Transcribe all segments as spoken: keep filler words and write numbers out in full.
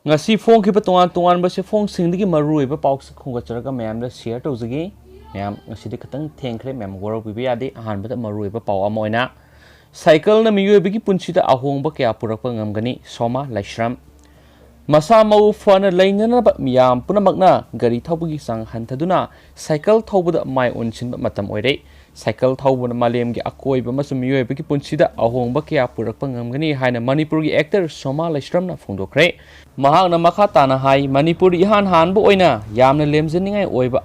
ꯉꯁꯤ ꯐꯣꯡꯈꯤꯕ ꯇꯣꯉꯥꯟ ꯇꯣꯉꯥꯟꯕ ꯆꯦꯐꯣꯡꯁꯤꯡꯗꯒꯤ ꯃꯔꯨꯑꯣꯏꯕ ꯄꯥꯎꯁꯦ ꯈꯣꯝꯒꯠꯆꯔꯒ ꯃꯌꯥꯝꯗ ꯁꯤꯌꯔ ꯇꯧꯖꯒꯦ꯫ ꯃꯌꯥꯝ, ꯉꯁꯤꯗꯤ ꯈꯤꯇꯪ ꯊꯦꯡꯈ꯭ꯔꯦ, ꯃꯌꯥꯝ ꯋꯥꯔꯧꯕꯤꯕ ꯌꯥꯗꯦ꯫ ꯑꯍꯥꯟꯕꯗ ꯃꯔꯨꯑꯣꯏꯕ ꯄꯥꯎ ꯑꯃ ꯑꯣꯏꯅ, ꯁꯥꯏꯀꯜꯅ ꯃꯤꯑꯣꯏꯕꯒꯤ ꯄꯨꯟꯁꯤꯗ ꯑꯍꯣꯡꯕ ꯀꯌꯥ ꯄꯨꯔꯛꯄ ꯉꯝꯒꯅꯤ, ꯁꯣꯃꯥ ꯂꯥꯏꯁ꯭ꯔꯝ꯫ ꯃꯁꯥ ꯃꯎ ꯐꯅ ꯂꯩꯅꯅꯕ ꯃꯤꯌꯥꯝ ꯄꯨꯝꯅꯃꯛꯅ ꯒꯥꯔꯤ ꯊꯧꯕꯒꯤ ꯆꯥꯡ ꯍꯟꯊꯗꯨꯅ ꯁꯥꯏꯀꯜ ꯊꯧꯕꯗ ꯃꯥꯏ ꯑꯣꯟꯁꯤꯟꯕ ꯃꯇꯝ ꯑꯣꯏꯔꯦ꯫ ꯁꯥꯏꯀꯜ ꯊꯧꯕꯅ ꯃꯥꯂꯦꯝꯒꯤ ꯑꯀꯣꯏꯕ ꯑꯃꯁꯨꯡ ꯃꯤꯑꯣꯏꯕꯒꯤ ꯄꯨꯟꯁꯤꯗ ꯑꯍꯣꯡꯕ ꯀꯌꯥ ꯄꯨꯔꯛꯄ ꯉꯝꯒꯅꯤ ꯍꯥꯏꯅ ꯃꯅꯤꯄꯨꯔꯒꯤ ꯑꯦꯛꯇꯔ ꯁꯣꯃꯥ ꯂꯥꯏꯁ꯭ꯔꯝꯅ ꯐꯣꯡꯗꯣꯛꯈ꯭ꯔꯦ꯫ ꯃꯍꯥꯛꯅ ꯃꯈꯥ ꯇꯥꯅ ꯍꯥꯏ, ꯃꯅꯤꯄꯨꯔꯗ ꯏꯍꯥꯟ ꯍꯥꯟꯕ ꯑꯣꯏꯅ ꯌꯥꯝꯅ ꯂꯦꯝꯖꯅꯤꯡꯉꯥꯏ ꯑꯣꯏꯕ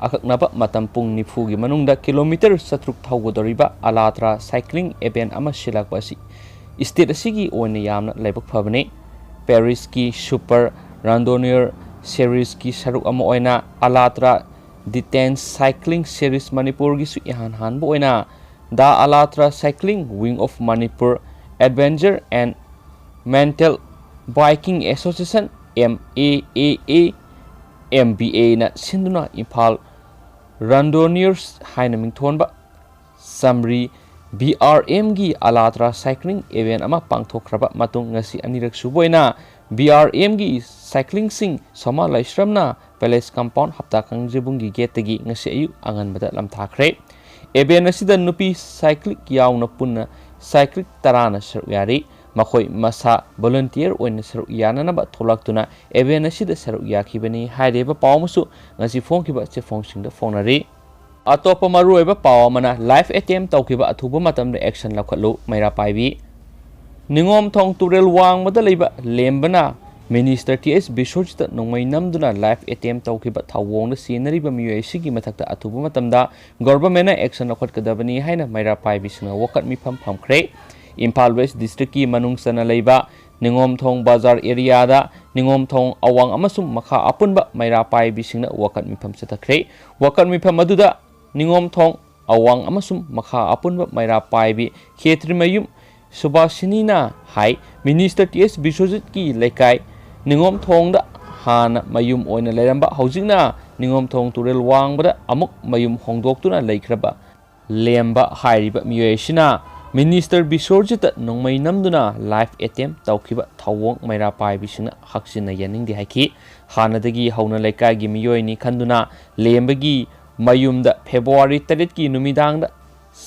ꯑꯀꯛꯅꯕ ꯃꯇꯝ ꯄꯨꯡ ꯅꯤꯐꯨꯒꯤ ꯃꯅꯨꯡꯗ ꯀꯤꯂꯣꯃꯤꯇꯔ ꯆꯥꯇ꯭ꯔꯨꯛ ꯊꯧꯒꯗꯧꯔꯤꯕ ꯑꯂꯥꯇ꯭ꯔꯥ ꯁꯥꯏꯀ꯭ꯂꯤꯡ ꯏꯚꯦꯟꯠ ꯑꯃ ꯁꯤꯜꯂꯛꯄ ꯑꯁꯤ ꯁ꯭ꯇꯦꯠ ꯑꯁꯤꯒꯤ ꯑꯣꯏꯅ ꯌꯥꯝꯅ ꯂꯥꯏꯕꯛ ꯐꯕꯅꯤ꯫ ꯄꯦꯔꯤꯁꯀꯤ ꯁꯨꯄꯔ ꯔꯥꯟꯗꯣꯅꯤꯌꯔ ꯁꯦꯔꯤꯁꯀꯤ ꯁꯔꯨꯛ ꯑꯃ ꯑꯣꯏꯅ ꯑꯂꯥꯇ꯭ꯔꯥ ꯗꯤꯇꯦꯟꯁ ꯁꯥꯏꯀ꯭ꯂꯤꯡ ꯁꯦꯔꯤꯁ ꯃꯅꯤꯄꯨꯔꯒꯤꯁꯨ ꯏꯍꯥꯟ ꯍꯥꯟꯕ ꯑꯣꯏꯅ The Alatra Cycling Wing of Manipur Adventure and Mountain Biking Association, M A A A, M B A ꯅ ꯁꯤꯟꯗꯨꯅ ꯏꯝꯐꯥꯜ ꯔꯟꯗꯣꯅꯤꯌꯔꯁ ꯍꯥꯏꯅ ꯃꯤꯡꯊꯣꯟꯕ ꯆꯝꯔꯤ ꯕꯤ ꯑꯥꯔ ꯑꯦꯝꯒꯤ ꯑꯂꯥꯇ꯭ꯔꯥ ꯁꯥꯏꯀ꯭ꯂꯤꯡ ꯏꯚꯦꯟꯠ ꯑꯃ ꯄꯥꯡꯊꯣꯛꯈ꯭ꯔꯕ ꯃꯇꯨꯡ ꯉꯁꯤ ꯑꯅꯤꯔꯛ ꯁꯨꯕ ꯑꯣꯏꯅ ꯕꯤ ꯑꯥꯔ ꯑꯦꯝꯒꯤ ꯁꯥꯏꯀ꯭ꯂꯤꯡꯁꯤꯡ ꯁꯣꯃꯥ ꯂꯥꯏꯁ꯭ꯔꯝꯅ ꯄꯦꯂꯦꯁ ꯀꯝꯄꯥꯎꯟ ꯍꯞꯇꯥ ꯀꯥꯡꯖꯩꯕꯨꯡꯒꯤ ꯒꯦꯠꯇꯒꯤ ꯉꯁꯤ ꯑꯌꯨꯛ ꯑꯉꯟꯕꯗ ꯂꯝꯊꯥꯈ꯭ꯔꯦ꯫ ꯏꯚꯦꯟꯠ ꯑꯁꯤꯗ ꯅꯨꯄꯤ ꯁꯥꯏꯀ꯭ꯂꯤꯛ ꯌꯥꯎꯅ ꯄꯨꯟꯅ ꯁꯥꯏꯀ꯭ꯂꯤꯛ ꯇꯔꯥꯅ ꯁꯔꯨꯛ ꯌꯥꯔꯤ꯫ ꯃꯈꯣꯏ ꯃꯁꯥ ꯚꯣꯂꯨꯟꯇꯤꯌꯔ ꯑꯣꯏꯅ ꯁꯔꯨꯛ ꯌꯥꯅꯅꯕ ꯊꯣꯛꯂꯛꯇꯨꯅ ꯏꯚꯦꯟꯠ ꯑꯁꯤꯗ ꯁꯔꯨꯛ ꯌꯥꯈꯤꯕꯅꯤ ꯍꯥꯏꯔꯤꯕ ꯄꯥꯎ ꯑꯃꯁꯨ ꯉꯁꯤ ꯐꯣꯡꯈꯤꯕ ꯆꯦꯐꯣꯡꯁꯤꯡꯗ ꯐꯣꯡꯅꯔꯤ꯫ ꯑꯇꯣꯞꯄ ꯃꯔꯨꯑꯣꯏꯕ ꯄꯥꯎ ꯑꯃꯅ, ꯂꯥꯏꯐ ꯑꯦꯇꯦꯝꯞ ꯇꯧꯈꯤꯕ ꯑꯊꯨꯕ ꯃꯇꯝꯗ ꯑꯦꯛꯁꯟ ꯂꯧꯈꯠꯂꯨ, ꯃꯩꯔꯥ ꯄꯥꯏꯕꯤ꯫ ꯅꯤꯉꯣꯝꯊꯣꯡ ꯇꯨꯔꯦꯜ ꯋꯥꯡꯃꯗ ꯂꯩꯕ ꯂꯦꯝꯕꯅ ꯃꯤꯅꯤꯁꯇꯔ ꯇꯤ ꯑꯦꯁ ꯕꯤꯁ꯭ꯋꯖꯤꯠꯇ ꯅꯣꯡꯃꯩ ꯅꯝꯗꯨꯅ ꯂꯥꯏꯐ ꯑꯦꯇꯦꯝꯞ ꯇꯧꯈꯤꯕ ꯊꯧꯑꯣꯡꯗ ꯆꯦꯟꯅꯔꯤꯕ ꯃꯤꯑꯣꯏ ꯑꯁꯤꯒꯤ ꯃꯊꯛꯇ ꯑꯊꯨꯕ ꯃꯇꯝꯗ ꯒꯣꯚꯔꯟꯃꯦꯟꯠꯅ ꯑꯦꯛꯁꯟ ꯂꯧꯈꯠꯀꯗꯕꯅꯤ ꯍꯥꯏꯅ ꯃꯩꯔꯥ ꯄꯥꯏꯕꯤꯁꯤꯡꯅ ꯋꯥꯀꯠ ꯃꯤꯐꯝ ꯐꯝꯈ꯭ꯔꯦ꯫ ꯏꯝꯐꯥꯜ ꯋꯦꯁ꯭ꯠ ꯗꯤꯁꯇ꯭ꯔꯤꯛꯀꯤ ꯃꯅꯨꯡ ꯆꯟꯅ ꯂꯩꯕ ꯅꯤꯉꯣꯝꯊꯣꯡ ꯕꯖꯥꯔ ꯑꯦꯔꯤꯌꯥꯗ ꯅꯤꯉꯣꯝꯊꯣꯡ ꯑꯋꯥꯡ ꯑꯃꯁꯨꯡ ꯃꯈꯥ ꯑꯄꯨꯟꯕ ꯃꯩꯔꯥ ꯄꯥꯏꯕꯤꯁꯤꯡꯅ ꯋꯥꯀꯠ ꯃꯤꯐꯝ ꯆꯠꯊꯈ꯭ꯔꯦ꯫ ꯋꯥꯀꯠ ꯃꯤꯐꯝ ꯑꯗꯨꯗ ꯅꯤꯉꯣꯝꯊꯣꯡ ꯑꯋꯥꯡ ꯑꯃꯁꯨꯡ ꯃꯈꯥ ꯑꯄꯨꯟꯕ ꯃꯩꯔꯥ ꯄꯥꯏꯕꯤ ꯈꯦꯇ꯭ꯔꯤꯃꯌꯨꯝ ꯁꯨꯕꯥꯁꯤꯅꯤꯅ ꯍꯥꯏ, ꯃꯤꯅꯤꯁꯇꯔ ꯇꯤ ꯑꯦꯁ ꯕꯤꯁ꯭ꯋꯖꯤꯠꯀꯤ ꯂꯩꯀꯥꯏ ꯅꯤꯉꯣꯝꯊꯣꯡꯗ ꯍꯥꯟꯅ ꯃꯌꯨꯝ ꯑꯣꯏꯅ ꯂꯩꯔꯝꯕ, ꯍꯧꯖꯤꯛꯅ ꯅꯤꯉꯣꯝꯊꯣꯡ ꯇꯨꯔꯦꯜ ꯋꯥꯡꯕꯗ ꯑꯃꯨꯛ ꯃꯌꯨꯝ ꯍꯣꯡꯗꯣꯛꯇꯨꯅ ꯂꯩꯈ꯭ꯔꯕ ꯂꯦꯝꯕ ꯍꯥꯏꯔꯤꯕ ꯃꯤꯑꯣꯏ ꯑꯁꯤꯅ ꯃꯤꯅꯤꯁꯇꯔ ꯕꯤꯁ꯭ꯋꯔꯖꯤꯠꯇ ꯅꯣꯡꯃꯩ ꯅꯝꯗꯨꯅ life attempt ꯇꯧꯈꯤꯕ ꯊꯧꯑꯣꯡ ꯃꯩꯔꯥ ꯄꯥꯏꯕꯤꯁꯤꯡꯅ ꯍꯛꯆꯤꯟꯅ ꯌꯥꯅꯤꯡꯗꯦ ꯍꯥꯏꯈꯤ꯫ ꯍꯥꯟꯅꯗꯒꯤ ꯍꯧꯅ ꯂꯩꯀꯥꯏꯒꯤ ꯃꯤꯑꯣꯏꯅꯤ ꯈꯟꯗꯨꯅ ꯂꯦꯝꯕꯒꯤ ꯃꯌꯨꯝꯗ ꯐꯦꯕ꯭ꯔꯨꯋꯥꯔꯤ ꯇꯔꯦꯠꯀꯤ ꯅꯨꯃꯤꯗꯥꯡꯗ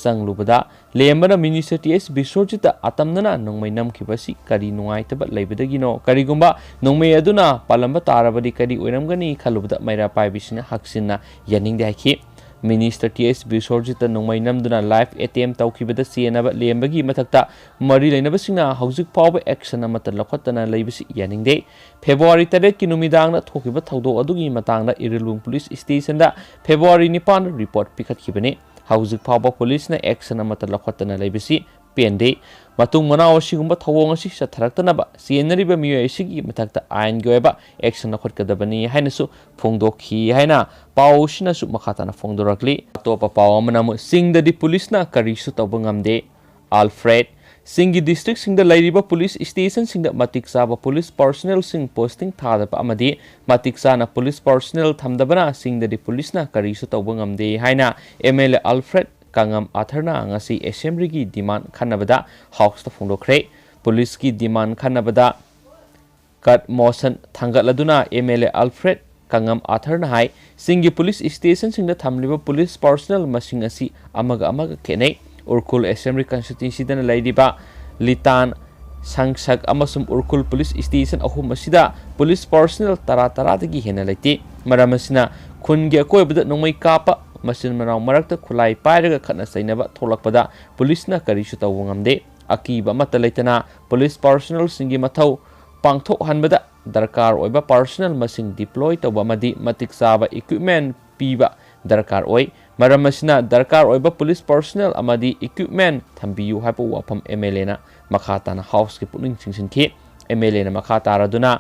ꯆꯪꯂꯨꯕꯗ ꯂꯦꯝꯕꯅ ꯃꯤꯅꯤꯁꯇꯔ ꯇꯤ ꯑꯦꯁ ꯕꯤꯁ꯭ꯋꯔꯖꯤꯠꯇ ꯑꯇꯝꯅꯅ ꯅꯣꯡꯃꯩ ꯅꯝꯈꯤꯕꯁꯤ ꯀꯔꯤ ꯅꯨꯡꯉꯥꯏꯇꯕ ꯂꯩꯕꯗꯒꯤꯅꯣ? ꯀꯔꯤꯒꯨꯝꯕ ꯅꯣꯡꯃꯩ ꯑꯗꯨꯅ ꯄꯥꯜꯂꯝꯕ ꯇꯥꯔꯕꯗꯤ ꯀꯔꯤ ꯑꯣꯏꯔꯝꯒꯅꯤ ꯈꯜꯂꯨꯕꯗ ꯃꯩꯔꯥ ꯄꯥꯏꯕꯤꯁꯤꯡꯅ ꯍꯛꯆꯤꯟꯅ ꯌꯥꯅꯤꯡꯗꯦ ꯍꯥꯏꯈꯤ꯫ ꯃꯤꯅꯤꯁꯇꯔ ꯇꯤ ꯑꯦꯁ ꯕꯤꯁ꯭ꯋꯔꯖꯤꯠꯇ ꯅꯣꯡꯃꯩ ꯅꯝꯗꯨꯅ life attempt ꯇꯧꯈꯤꯕꯗ ꯆꯦꯟꯅꯕ ꯂꯦꯝꯕꯒꯤ ꯃꯊꯛꯇ ꯃꯔꯤ ꯂꯩꯅꯕꯁꯤꯡꯅ ꯍꯧꯖꯤꯛ ꯐꯥꯎꯕ action ꯑꯃꯠꯇ ꯂꯧꯈꯠꯇꯅ ꯂꯩꯕꯁꯤ ꯌꯥꯅꯤꯡꯗꯦ꯫ ꯐꯦꯕ꯭ꯔꯨꯋꯥꯔꯤ ꯇꯔꯦꯠꯀꯤ ꯅꯨꯃꯤꯗꯥꯡꯗ ꯊꯣꯛꯈꯤꯕ ꯊꯧꯗꯣꯛ ꯑꯗꯨꯒꯤ ꯃꯇꯥꯡꯗ ꯏꯔꯤꯜꯕꯨꯡ ꯄꯨꯂꯤꯁ ꯁ꯭ꯇꯦꯁꯟꯗ ꯐꯦꯕ꯭ꯔꯨꯋꯥꯔꯤ ꯅꯤꯄꯥꯟꯗ report ꯄꯤꯈꯠꯈꯤꯕꯅꯤ꯫ ꯍꯧꯖꯤꯛ ꯐꯥꯎꯕ ꯄꯨꯂꯤꯁꯅ action ꯑꯃꯠꯇ ꯂꯧꯈꯠꯇꯅ ꯂꯩꯕꯁꯤ ꯄꯦꯟꯗꯦ꯫ ꯃꯇꯨꯡ ꯃꯅꯥꯎ ꯑꯁꯤꯒꯨꯝꯕ ꯊꯧꯑꯣꯡ ꯑꯁꯤ ꯆꯠꯊꯔꯛꯇꯅꯕ ꯆꯦꯟꯅꯔꯤꯕ ꯃꯤꯑꯣꯏ ꯑꯁꯤꯒꯤ ꯃꯊꯛꯇ ꯑꯥꯏꯟꯒꯤ ꯑꯣꯏꯕ action ꯂꯧꯈꯠꯀꯗꯕꯅꯤ ꯍꯥꯏꯅꯁꯨ ꯐꯣꯡꯗꯣꯛꯈꯤ ꯍꯥꯏꯅ ꯄꯥꯎ ꯑꯁꯤꯅꯁꯨ ꯃꯈꯥ ꯇꯥꯅ ꯐꯣꯡꯗꯣꯔꯛꯂꯤ꯫ ꯑꯇꯣꯞꯄ ꯄꯥꯎ ꯑꯃꯅ ꯑꯃꯨꯛ ꯆꯤꯡꯗꯗꯤ ꯄꯨꯂꯤꯁꯅ ꯀꯔꯤꯁꯨ ꯇꯧꯕ ꯉꯝꯗꯦ꯫ ꯑꯜꯐ꯭ꯔꯦꯗ, ꯆꯤꯡꯒꯤ ꯗꯤꯁꯇ꯭ꯔꯤꯛꯁꯤꯡꯗ ꯂꯩꯔꯤꯕ ꯄꯨꯂꯤꯁ ꯁ꯭ꯇꯦꯁꯟꯁꯤꯡꯗ ꯃꯇꯤꯛ ꯆꯥꯕ ꯄꯨꯂꯤꯁ ꯄꯥꯔꯁꯣꯅꯦꯜꯁꯤꯡ posting ꯊꯥꯗꯕ ꯑꯃꯗꯤ ꯃꯇꯤꯛ ꯆꯥꯅ ꯄꯨꯂꯤꯁ ꯄꯥꯔꯁꯣꯅꯦꯜ ꯊꯝꯗꯕꯅ ꯆꯤꯡꯗꯗꯤ ꯄꯨꯂꯤꯁꯅ ꯀꯔꯤꯁꯨ ꯇꯧꯕ ꯉꯝꯗꯦ ꯍꯥꯏꯅ M L A Alfred Kangam ꯑꯥꯊꯔꯅ ꯉꯁꯤ ꯑꯦꯁꯦꯝꯕ꯭ꯂꯤꯒꯤ demand ꯈꯟꯅꯕꯗ ꯍꯥꯎꯁꯇ ꯐꯣꯡꯗꯣꯛꯈ꯭ꯔꯦ꯫ ꯄꯨꯂꯤꯁꯀꯤ demand ꯈꯟꯅꯕꯗ ꯀꯠ ꯃꯣꯁꯟ ꯊꯥꯡꯒꯠꯂꯗꯨꯅ M L A Alfred Kangam ꯑꯥꯊꯔꯅ ꯍꯥꯏ, ꯆꯤꯡꯒꯤ ꯄꯨꯂꯤꯁ ꯁ꯭ꯇꯦꯁꯟꯁꯤꯡꯗ ꯊꯝꯂꯤꯕ ꯄꯨꯂꯤꯁ ꯄꯥꯔꯁꯣꯅꯦꯜ ꯃꯁꯤꯡ ꯑꯁꯤ ꯑꯃꯒ ꯑꯃꯒ ꯈꯦꯠꯅꯩ꯫ ꯎꯔꯈꯨꯜ ꯑꯦꯁꯦꯝꯕ꯭ꯂꯤ ꯀꯟꯁꯇꯤꯇ꯭ꯋꯦꯟꯁꯤꯗꯅ ꯂꯩꯔꯤꯕ ꯂꯤꯇꯥꯟ, ꯁꯪꯁꯛ ꯑꯃꯁꯨꯡ ꯎꯔꯈꯨꯜ ꯄꯨꯂꯤꯁ ꯁ꯭ꯇꯦꯁꯟ ꯑꯍꯨꯝ ꯑꯁꯤꯗ ꯄꯨꯂꯤꯁ ꯄꯥꯔꯁꯣꯅꯦꯜ ꯇꯔꯥ ꯇꯔꯥꯗꯒꯤ ꯍꯦꯟꯅ ꯂꯩꯇꯦ꯫ ꯃꯔꯝ ꯑꯁꯤꯅ ꯈꯨꯟꯒꯤ ꯑꯀꯣꯏꯕꯗ ꯅꯣꯡꯃꯩ ꯀꯥꯞꯄ, ꯃꯆꯤꯟ ꯃꯅꯥꯎ ꯃꯔꯛꯇ ꯈꯨꯠꯂꯥꯏ ꯄꯥꯏꯔꯒ ꯈꯠꯅ ꯆꯩꯅꯕ ꯊꯣꯛꯂꯛꯄꯗ ꯄꯨꯂꯤꯁꯅ ꯀꯔꯤꯁꯨ ꯇꯧꯕ ꯉꯝꯗꯦ꯫ ꯑꯀꯤꯕ ꯑꯃꯠꯇ ꯂꯩꯇꯅ ꯄꯨꯂꯤꯁ ꯄꯥꯔꯁꯣꯅꯦꯜꯁꯤꯡꯒꯤ ꯃꯊꯧ ꯄꯥꯡꯊꯣꯛꯍꯟꯕꯗ ꯗꯔꯀꯥꯔ ꯑꯣꯏꯕ ꯄꯥꯔꯁꯣꯅꯦꯜ ꯃꯁꯤꯡ deploy ꯇꯧꯕ ꯑꯃꯗꯤ ꯃꯇꯤꯛ ꯆꯥꯕ equipment ꯄꯤꯕ ꯗꯔꯀꯥꯔ ꯑꯣꯏ꯫ ꯃꯔꯝ ꯑꯁꯤꯅ ꯗꯔꯀꯥꯔ ꯑꯣꯏꯕ ꯄꯨꯂꯤꯁ ꯄꯥꯔꯁꯣꯅꯦꯜ ꯑꯃꯗꯤ equipment ꯊꯝꯕꯤꯌꯨ ꯍꯥꯏꯕ ꯋꯥꯐꯝ ꯑꯦꯝ ꯑꯦꯜ ꯑꯦꯅ ꯃꯈꯥ ꯇꯥꯅ ꯍꯥꯎꯁꯀꯤ ꯄꯨꯛꯅꯤꯡ ꯆꯤꯡꯁꯤꯟꯈꯤ꯫ ꯑꯦꯝ ꯑꯦꯜ ꯑꯦꯅ ꯃꯈꯥ ꯇꯥꯔꯗꯨꯅ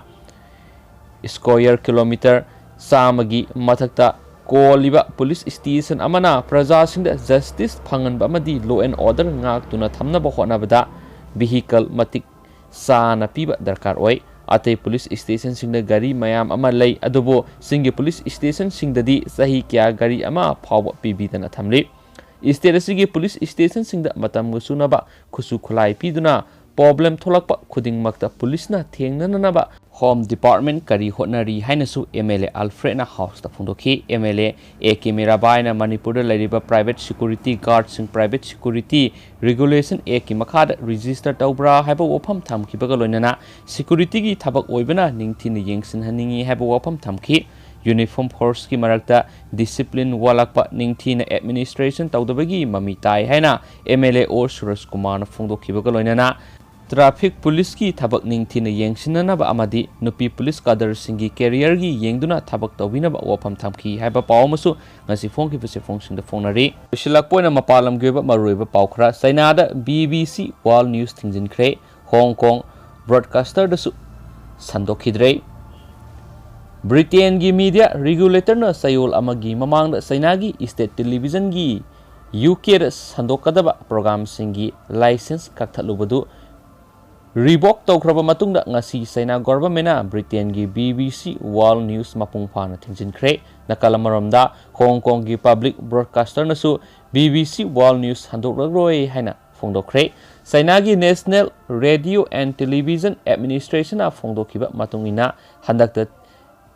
square kilometre ꯆꯥꯝꯃꯒꯤ ꯃꯊꯛꯇ ꯀꯣꯜꯂꯤꯕ ꯄꯨꯂꯤꯁ ꯁ꯭ꯇꯦꯁꯟ ꯑꯃꯅ ꯄ꯭ꯔꯖꯥꯁꯤꯡꯗ justice ꯐꯪꯍꯟꯕ ꯑꯃꯗꯤ law and order ꯉꯥꯛꯇꯨꯅ ꯊꯝꯅꯕ ꯍꯣꯠꯅꯕꯗ vehicle ꯃꯇꯤꯛ ꯆꯥꯅ ꯄꯤꯕ ꯗꯔꯀꯥꯔ ꯑꯣꯏ꯫ ꯑꯇꯩ ꯄꯨꯂꯤꯁ ꯁ꯭ꯇꯦꯁꯟꯁꯤꯡꯗ ꯒꯥꯔꯤ ꯃꯌꯥꯝ ꯑꯃ ꯂꯩ, ꯑꯗꯨꯕꯨ ꯆꯤꯡꯒꯤ ꯄꯨꯂꯤꯁ ꯁ꯭ꯇꯦꯁꯟꯁꯤꯡꯗꯗꯤ ꯆꯍꯤ ꯀꯌꯥ ꯒꯥꯔꯤ ꯑꯃ ꯐꯥꯎꯕ ꯄꯤꯕꯤꯗꯅ ꯊꯝꯂꯤ꯫ State ꯑꯁꯤꯒꯤ police stationꯁꯤꯡꯗ ꯃꯇꯝꯒ ꯆꯨꯅꯕ ꯈꯨꯠꯁꯨ ꯈꯨꯠꯂꯥꯏ ꯄꯤꯗꯨꯅ problem ꯊꯣꯛꯂꯛꯄ ꯈꯨꯗꯤꯡꯃꯛꯇ policeꯅ ꯊꯦꯡꯅꯅꯅꯕ Home Department ꯀꯔꯤ ꯍꯣꯠꯅꯔꯤ ꯍꯥꯏꯅꯁꯨ M L A Alfredꯅ Houseꯇ ꯐꯣꯡꯗꯣꯛꯈꯤ꯫ M L A A K ꯃꯤꯔꯥꯕꯥꯏꯅ ꯃꯅꯤꯄꯨꯔꯗ ꯂꯩꯔꯤꯕ private security guardꯁꯤꯡ private security regulation Actꯀꯤ ꯃꯈꯥꯗ register ꯇꯧꯕ꯭ꯔꯥ ꯍꯥꯏꯕ ꯋꯥꯐꯝ ꯊꯝꯈꯤꯕꯒ ꯂꯣꯏꯅꯅ securityꯒꯤ ꯊꯕꯛ ꯑꯣꯏꯕꯅ ꯅꯤꯡꯊꯤꯅ ꯌꯦꯡꯁꯤꯟꯍꯟꯅꯤꯡꯏ ꯍꯥꯏꯕ ꯋꯥꯐꯝ ꯊꯝꯈꯤ꯫ Uniform forceꯀꯤ ꯃꯔꯛꯇ discipline ꯋꯥꯠꯂꯛꯄ, ꯅꯤꯡꯊꯤꯅ administration ꯇꯧꯗꯕꯒꯤ ꯃꯃꯤ ꯇꯥꯏ ꯍꯥꯏꯅ M L A O ꯁꯨꯔꯖ ꯀꯨꯃꯥꯔꯅ ꯐꯣꯡꯗꯣꯛꯈꯤꯕꯒ ꯂꯣꯏꯅꯅ traffic policeꯀꯤ ꯊꯕꯛ ꯅꯤꯡꯊꯤꯅ ꯌꯦꯡꯁꯤꯟꯅꯅꯕ ꯑꯃꯗꯤ ꯅꯨꯄꯤ police cadreꯁꯤꯡꯒꯤ careerꯒꯤ ꯌꯦꯡꯗꯨꯅ ꯊꯕꯛ ꯇꯧꯕꯤꯅꯕ ꯋꯥꯐꯝ ꯊꯝꯈꯤ ꯍꯥꯏꯕ ꯄꯥꯎ ꯑꯃꯁꯨ ꯉꯁꯤ ꯐꯣꯡꯈꯤꯕ ꯆꯦꯐꯣꯡꯁꯤꯡꯗ ꯐꯣꯡꯅꯔꯤ꯫ ꯂꯣꯏꯁꯤꯜꯂꯛꯄ ꯑꯣꯏꯅ ꯃꯄꯥꯟ ꯂꯝꯒꯤ ꯑꯣꯏꯕ ꯃꯔꯨꯑꯣꯏꯕ ꯄꯥꯎ ꯈꯔ꯫ ꯆꯩꯅꯥꯗ B B C World News ꯊꯤꯡꯖꯤꯟꯈ꯭ꯔꯦ꯫ ꯍꯣꯡ ꯀꯣꯡ broadcasterꯗꯁꯨ ꯁꯟꯗꯣꯛꯈꯤꯗ꯭ꯔꯦ꯫ ꯕ꯭ꯔꯤꯇꯦꯟꯒꯤ media regulatorꯅ ꯆꯌꯣꯜ ꯑꯃꯒꯤ ꯃꯃꯥꯡꯗ ꯆꯩꯅꯥꯒꯤ state televisionꯒꯤ U Kꯗ ꯁꯟꯗꯣꯛꯀꯗꯕ programꯁꯤꯡꯒꯤ license ꯀꯛꯊꯠꯂꯨꯕꯗꯨ revoke ꯇꯧꯈ꯭ꯔꯕ ꯃꯇꯨꯡꯗ ꯉꯁꯤ ꯆꯩꯅꯥ governmentꯅ ꯕ꯭ꯔꯤꯇꯦꯟꯒꯤ B B C World News ꯃꯄꯨꯡ ꯐꯥꯅ ꯊꯤꯡꯖꯤꯟꯈ꯭ꯔꯦ꯫ ꯅꯥꯀꯜ ꯑꯃꯔꯣꯝꯗ ꯍꯣꯡ ꯀꯣꯡꯒꯤ public broadcasterꯅꯁꯨ B B C World News ꯁꯟꯗꯣꯛꯂꯔꯣꯏ ꯍꯥꯏꯅ ꯐꯣꯡꯗꯣꯛꯈ꯭ꯔꯦ꯫ ꯆꯩꯅꯥꯒꯤ National Radio and Television Administrationꯅ ꯐꯣꯡꯗꯣꯛꯈꯤꯕ ꯃꯇꯨꯡ ꯏꯟꯅ ꯍꯟꯗꯛꯇ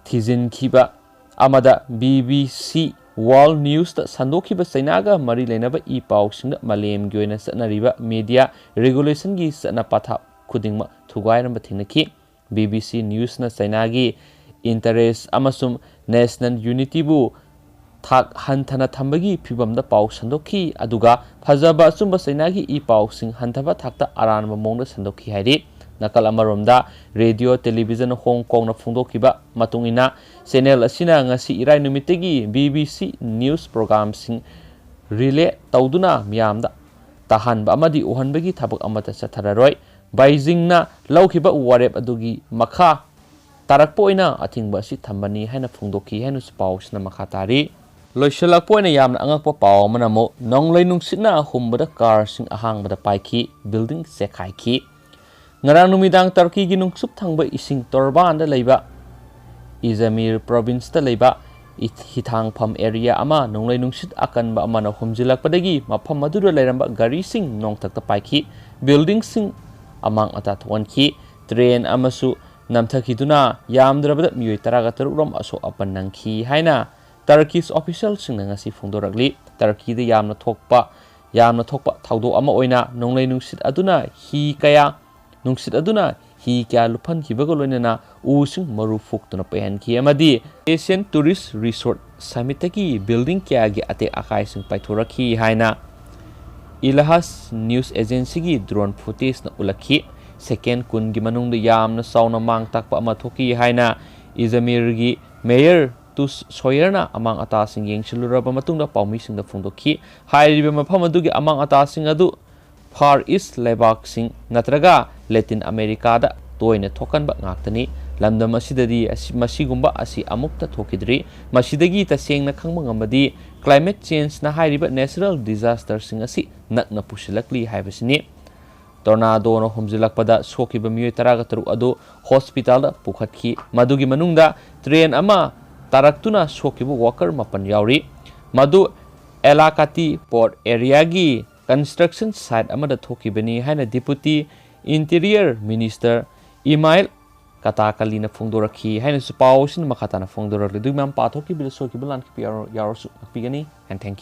ꯊꯤꯖꯤꯟꯈꯤꯕ ꯑꯃꯗ B B C World Newsꯇ ꯁꯟꯗꯣꯛꯈꯤꯕ ꯆꯩꯅꯥꯒ ꯃꯔꯤ ꯂꯩꯅꯕ ꯏ ꯄꯥꯎꯁꯤꯡꯗ ꯃꯥꯂꯦꯝꯒꯤ ꯑꯣꯏꯅ ꯆꯠꯅꯔꯤꯕ media regulationꯒꯤ ꯆꯠꯅ ꯄꯊꯥꯞ ꯈꯨꯗꯤꯡꯃꯛ ꯊꯨꯒꯥꯏꯔꯝꯕ ꯊꯦꯡꯅꯈꯤ꯫ B B C Newsꯅ ꯆꯩꯅꯥꯒꯤ interest ꯑꯃꯁꯨꯡ national unityꯕꯨ ꯊꯥꯛ ꯍꯟꯊꯅ ꯊꯝꯕꯒꯤ ꯐꯤꯚꯝꯗ ꯄꯥꯎ ꯁꯟꯗꯣꯛꯈꯤ, ꯑꯗꯨꯒ ꯐꯖꯕ ꯑꯆꯨꯝꯕ ꯆꯩꯅꯥꯒꯤ ꯏ ꯄꯥꯎꯁꯤꯡ ꯍꯟꯊꯕ ꯊꯥꯛꯇ ꯑꯔꯥꯟꯕ ꯃꯑꯣꯡꯗ ꯁꯟꯗꯣꯛꯈꯤ ꯍꯥꯏꯔꯤ꯫ ꯅꯥꯀꯜ ꯑꯃꯔꯣꯝꯗ, ꯔꯦꯗꯤꯑꯣ ꯇꯦꯂꯤꯚꯤꯖꯟ ꯍꯣꯡ ꯀꯣꯡꯅ ꯐꯣꯡꯗꯣꯛꯈꯤꯕ ꯃꯇꯨꯡ ꯏꯟꯅ, channel ꯑꯁꯤꯅ ꯉꯁꯤ ꯏꯔꯥꯏ ꯅꯨꯃꯤꯠꯇꯒꯤ B B C News programꯁꯤꯡ relay ꯇꯧꯗꯨꯅ ꯃꯤꯌꯥꯝꯗ ꯇꯥꯍꯟꯕ ꯑꯃꯗꯤ ꯎꯍꯟꯕꯒꯤ ꯊꯕꯛ ꯑꯃꯠꯇ ꯆꯠꯊꯔꯔꯣꯏ꯫ ꯕꯩꯖꯤꯡꯅ ꯂꯧꯈꯤꯕ ꯋꯥꯔꯦꯞ ꯑꯗꯨꯒꯤ ꯃꯈꯥ ꯇꯥꯔꯛꯄ ꯑꯣꯏꯅ ꯑꯊꯤꯡꯕ ꯑꯁꯤ ꯊꯝꯕꯅꯤ ꯍꯥꯏꯅ ꯐꯣꯡꯗꯣꯛꯈꯤ ꯍꯥꯏꯅꯁꯨ ꯄꯥꯎ ꯑꯁꯤꯅ ꯃꯈꯥ ꯇꯥꯔꯤ꯫ ꯂꯣꯏꯁꯤꯜꯂꯛꯄ ꯑꯣꯏꯅ ꯌꯥꯝꯅ ꯑꯉꯛꯄ ꯄꯥꯎ ꯑꯃꯅ ꯑꯃꯨꯛ ꯅꯣꯡꯂꯩ ꯅꯨꯡꯁꯤꯠꯅ ꯍꯨꯝꯕꯗ car ꯁꯤꯡ ꯑꯍꯥꯡꯕꯗ ꯄꯥꯏꯈꯤ, building ꯆꯦꯛꯈꯥꯏꯈꯤ꯫ ꯉꯔꯥꯡ ꯅꯨꯃꯤꯗꯥꯡ ꯇꯔꯀꯤꯒꯤ ꯅꯣꯡꯆꯨꯞ ꯊꯪꯕ ꯏꯁꯤꯡ ꯇꯣꯔꯕꯥꯟꯗ ꯂꯩꯕ ꯏꯖꯃꯤꯔ provinceꯇ ꯂꯩꯕ ꯍꯤꯊꯥꯡꯐꯝ ꯑꯦꯔꯤꯌꯥ ꯑꯃ ꯅꯣꯡꯂꯩ ꯅꯨꯡꯁꯤꯠ ꯑꯀꯟꯕ ꯑꯃꯅ ꯍꯨꯝꯖꯤꯜꯂꯛꯄꯗꯒꯤ ꯃꯐꯝ ꯑꯗꯨꯗ ꯂꯩꯔꯝꯕ ꯒꯥꯔꯤꯁꯤꯡ ꯅꯣꯡꯊꯛꯇ ꯄꯥꯏꯈꯤ, ꯕꯤꯜꯗꯤꯡꯁꯤꯡ ꯑꯃꯥꯡ ꯑꯇꯥ ꯊꯣꯛꯍꯟꯈꯤ꯫ ꯇ꯭ꯔꯦꯟ ꯑꯃꯁꯨ ꯅꯝꯊꯈꯤꯗꯨꯅ ꯌꯥꯝꯗ꯭ꯔꯕꯗ ꯃꯤꯑꯣꯏ ꯇꯔꯥꯒ ꯇꯔꯨꯛ ꯔꯣꯝ ꯑꯁꯣꯛ ꯑꯄꯟ ꯅꯪꯈꯤ ꯍꯥꯏꯅ ꯇꯔꯀꯤꯁ ꯑꯣꯐꯤꯁꯤꯌꯦꯜꯁꯤꯡꯅ ꯉꯁꯤ ꯐꯣꯡꯗꯣꯔꯛꯂꯤ꯫ ꯇꯔꯀꯤꯗ ꯌꯥꯝꯅ ꯊꯣꯛꯄ ꯌꯥꯝꯅ ꯊꯣꯛꯄ ꯊꯧꯗꯣꯛ ꯑꯃ ꯑꯣꯏꯅ ꯅꯣꯡꯂꯩ ꯅꯨꯡꯁꯤꯠ ꯑꯗꯨꯅ ꯍꯤ ꯀꯌꯥ ꯅꯨꯡꯁꯤꯠ ꯑꯗꯨꯅ ꯍꯤ ꯀꯌꯥ ꯂꯨꯞꯍꯟꯈꯤꯕꯒ ꯂꯣꯏꯅꯅ ꯎꯁꯤꯡ ꯃꯔꯨ ꯐꯨꯛꯇꯨꯅ ꯄꯩꯍꯟꯈꯤ ꯑꯃꯗꯤ ꯑꯦꯁꯤꯌꯥꯟ ꯇꯨꯔꯤꯁ ꯔꯤꯁꯣꯔꯠ ꯁꯃꯤꯠꯇꯒꯤ ꯕꯤꯜꯗꯤꯡ ꯀꯌꯥꯒꯤ ꯑꯇꯦꯛ ꯑꯀꯥꯏꯁꯤꯡ ꯄꯥꯏꯊꯣꯔꯛꯈꯤ ꯍꯥꯏꯅ ꯏꯂꯍꯥꯁ ꯅ꯭ꯌꯨꯁ ꯑꯦꯖꯦꯟꯁꯤꯒꯤ ꯗ꯭ꯔꯣꯟ ꯐꯨꯇꯦꯖꯅ ꯎꯠꯂꯛꯈꯤ꯫ ꯁꯦꯀꯦꯟ ꯀꯨꯟꯒꯤ ꯃꯅꯨꯡꯗ ꯌꯥꯝꯅ ꯆꯥꯎꯅ ꯃꯥꯡ ꯇꯥꯛꯄ ꯑꯃ ꯊꯣꯛꯈꯤ ꯍꯥꯏꯅ ꯏꯖꯃꯤꯔꯒꯤ ꯃꯦꯌꯔ ꯇꯨꯁ ꯁꯣꯌꯔꯅ ꯑꯃꯥꯡ ꯑꯇꯥꯁꯤꯡ ꯌꯦꯡꯁꯤꯜꯂꯨꯔꯕ ꯃꯇꯨꯡꯗ ꯄꯥꯎꯃꯤꯁꯤꯡꯗ ꯐꯣꯡꯗꯣꯛꯈꯤ꯫ ꯍꯥꯏꯔꯤꯕ ꯃꯐꯝ ꯑꯗꯨꯒꯤ ꯑꯃꯥꯡ ꯑꯇꯥꯁꯤꯡ ꯑꯗꯨ ꯐꯥꯔ ꯏꯁ ꯂꯩꯕꯥꯛꯁꯤꯡ ꯅꯠꯇ꯭ꯔꯒ ꯂꯦꯇꯤꯟ ꯑꯃꯦꯔꯤꯀꯥꯗ ꯇꯣꯏꯅ ꯊꯣꯛꯀꯟꯕ ꯉꯥꯛꯇꯅꯤ꯫ ꯂꯝꯗꯝ ꯑꯁꯤꯗꯗꯤ ꯑꯁꯤ-, ꯃꯁꯤꯒꯨꯝꯕ ꯑꯁꯤ ꯑꯃꯨꯛꯇ ꯊꯣꯛꯈꯤꯗ꯭ꯔꯤ꯫ ꯃꯁꯤꯗꯒꯤ ꯇꯁꯦꯡꯅ ꯈꯪꯕ ꯉꯝꯕꯗꯤ ꯀ꯭ꯂꯥꯏꯃꯦꯠ ꯆꯦꯟꯖꯅ ꯍꯥꯏꯔꯤꯕ ꯅꯦꯆꯔꯦꯜ ꯗꯤꯖꯥꯁꯇꯔꯁꯤꯡ ꯑꯁꯤ ꯅꯛꯅ ꯄꯨꯁꯤꯜꯂꯛꯂꯤ ꯍꯥꯏꯕꯁꯤꯅꯤ꯫ ꯇꯣꯔꯅꯥꯗꯣꯅ ꯍꯨꯝꯖꯤꯜꯂꯛꯄꯗ ꯁꯣꯛꯈꯤꯕ ꯃꯤꯑꯣꯏ ꯇꯔꯥꯒ ꯇꯔꯨꯛ ꯑꯗꯨ ꯍꯣꯁꯄꯤꯇꯥꯜꯗ ꯄꯨꯈꯠꯈꯤ꯫ ꯃꯗꯨꯒꯤ ꯃꯅꯨꯡꯗ ꯇ꯭ꯔꯦꯟ ꯑꯃ ꯇꯥꯔꯛꯇꯨꯅ ꯁꯣꯛꯈꯤꯕ ꯋꯥꯀꯔ ꯃꯥꯄꯟ ꯌꯥꯎꯔꯤ꯫ ꯃꯗꯨ ꯑꯦꯂꯥꯀꯥꯇꯤ ꯄꯣꯔꯠ ꯑꯦꯔꯤꯌꯥꯒꯤ ꯀꯟꯁꯇ꯭ꯔꯛꯁꯟ ꯁꯥꯏꯠ ꯑꯃꯗ ꯊꯣꯛꯈꯤꯕꯅꯤ ꯍꯥꯏꯅ ꯗꯤꯄꯨꯇꯤ ꯏꯟꯇꯤꯔꯤꯌꯔ ꯃꯤꯅꯤꯁꯇꯔ ꯏꯃꯥꯏꯜ ꯀꯇꯥꯀꯂꯤꯅ ꯐꯣꯡꯗꯣꯔꯛꯈꯤ ꯍꯥꯏꯅꯁꯨ ꯄꯥꯎ ꯑꯁꯤꯅ ꯃꯈꯥ ꯇꯥꯅ ꯐꯣꯡꯗꯣꯔꯛꯂꯤ꯫ ꯑꯗꯨꯒꯤ ꯃꯌꯥꯝ ꯄꯥꯊꯣꯛꯈꯤꯕꯗ ꯁꯣꯏꯈꯤꯕ ꯂꯥꯟꯈꯤꯕ ꯌꯥꯎꯔ-, ꯌꯥꯎꯔꯁꯨ ꯉꯥꯛꯄꯤꯒꯅꯤ꯫ And thank you.